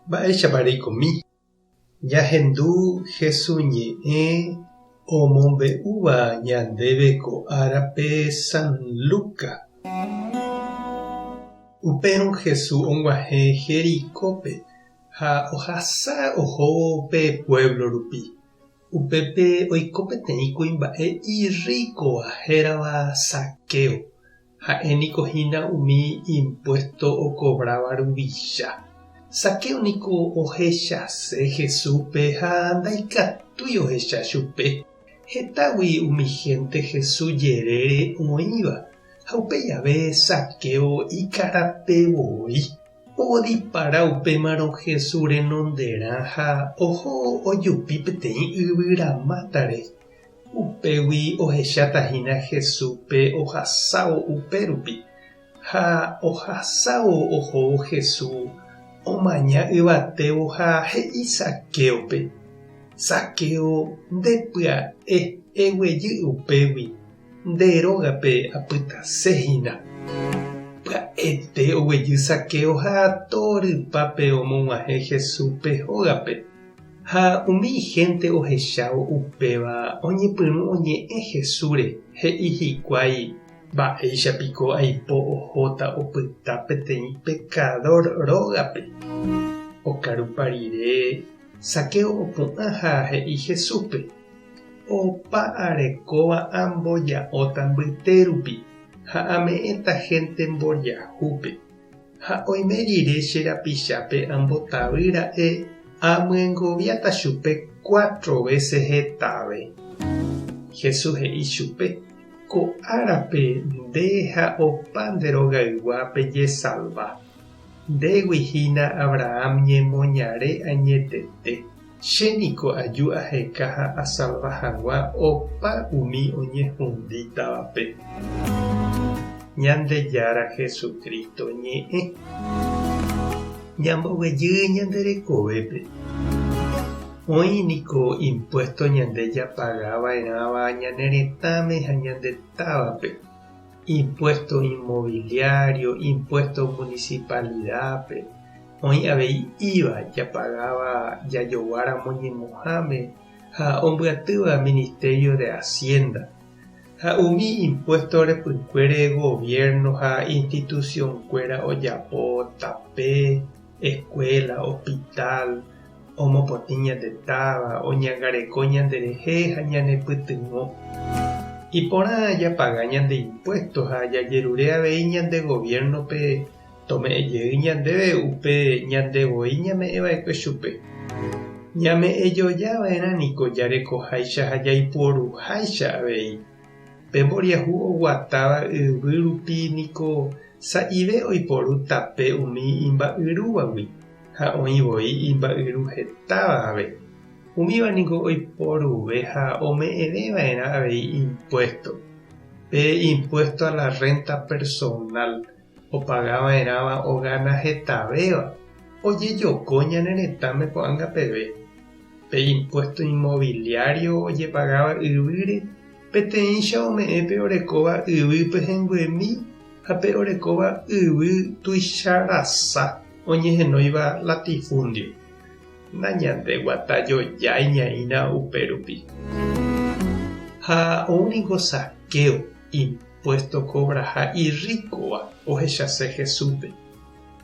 Mba'éichapa reikomi? Ñahendu Hesu ñe'ẽ omombe'úva ñandéve ko árape San Luca. Upérõ Hesu og̃uahẽ Jericópe ha ohasa ohóvo pe puévlo rupi. Upépe oiko peteĩ kuimba'e irríkova hérava Zaqueo. Ha'e niko hína umi impuésto okovráva ruvicha. Zaqueo niko ohechase Jesúspe ha ndaikatúi ohecha chupe, hetágui umi hénte Jesús jerére oĩva, ha upe jave Zaqueo ikarape voi. Odipara upémarõ Jesús renonderã ha oho ojupi peteĩ yvyramátare. Upégui ohecháta hína Jesúspe ohasávo upérupi. Ha ohasávo ohóvo Jesús omaña yvatévo ha he'i Zaquéope, Zaqueo, nde pya'e eguejy upégui, Nde rógape apytase hína. Pya'ete oguejy Zaqueo ha torypápe omog̃uahẽ Jesúspe hógape. Ha umi hénte ohechávo upéva oñepyrũ oñe'ẽ Jesúsre, he'i hikuái, Mba'éicha piko aipo ohóta opyta peteĩ pekadór rógape? Okarupa rire, Zaqueo opu'ã ha he'i Jesúspe, Opa arekóva amboja'óta mbyte rupi ha ame'ẽta hénte mboriahúpe. Ha oime rire che rapichápe ambotavy ra'e amyengoviáta chupe cuatro vése hetave. Jesús he'i chupe, Ko árape nde ha opa nde rogaygua pejesalva. Ndégui hína Abraham ñemoñare añetete. Che niko aju aheka ha asalva hag̃ua opa umi oñehundítavape. Ñandejára Jesucristo ñe'ẽ. Ñamboguejy ñande rekovépe. Oĩ niko impuesto ñande japaga va'erãva ñane retãme ha ñande távape. Impuesto inmobiliario, impuesto municipalidad-pe, oĩ avei IVA japagáva jajoguáramo ñemuháme ha ombyatýva Ministerio de Hacienda, ha umi impuesto repykuére gobierno ha institución-kuéra ojapo tape, escuela, hospital, Omopotĩ ñande táva, oñangareko ñanderehe ha ñanepytyvõ. Iporã japaga ñande impuésto ha jajerure avei ñande goviérnope tome'ẽ jey ñandéve upe ñande voi ñame'ẽ va'ekue chupe. Ñame'ẽ joja va'erã niko jarekoháicha ha jaiporuháicha avei. Pe mboriahu oguatáva yvy rupi niko sa'ive oiporu tape umi imba'yrúvagui. Ha oĩ voi imba'yru hetáva ave. Umíva niko oiporuve ha ome'ẽve va'erã avei impuésto. Pe impuésto a la renta personal opaga va'erãva ogana hetavéva, ojejoko ñane retãme ko'ág̃a peve. Pe impuésto inmobiliario ojepagáva yvýre peteĩcha ome'ẽ pe orekóva yvy pehẽnguemi ha pe orekóva yvy tuicha rasa. Oñehenóiva latifundio. Nañandeguata jojái ñaína upérupi. Ha ou niko Zaqueo, impuesto cobraha irríkova, ohechase Jesúspe.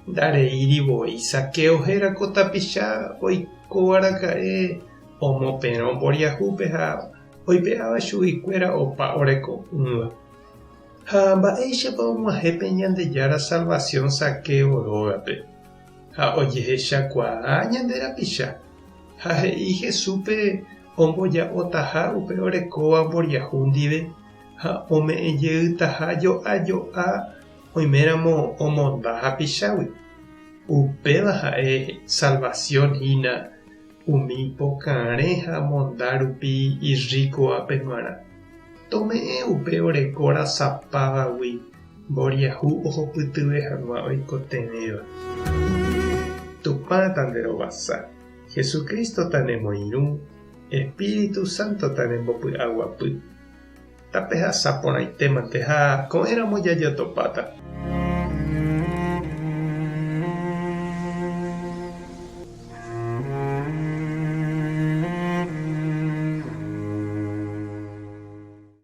Ndareíri voi Zaqueo héra ko tapicha oikóva raka'e omoperõ mboriahúpe ha oipe'áva chuguikuéra opa oreko'ỹva. Ha mba'éichapa og̃uahẽ pe Ñandejára salvasión Zaqueo rógape? Ha ojehechakuaa ñande rapicha, ha he'i Jesúspe omboja'otaha upe orekóva mboriahu ndive ha ome'ẽ jeytaha jo'a jo'a oiméramo omonda hapichágui. Upéva ha'e salvasión hína Umi pokarẽ ha monda rupi irríkovape g̃uarã, tome'ẽ upe oreko rasapávagui mboriahu ohupytyve hag̃ua oikotevẽva. Tupã tanderovasa, Jesucristo tanemoirũ, Espíritu Santo tanembopy'aguapy. Tapehasa porãitémante ha ko'ẽramo jajotopáta.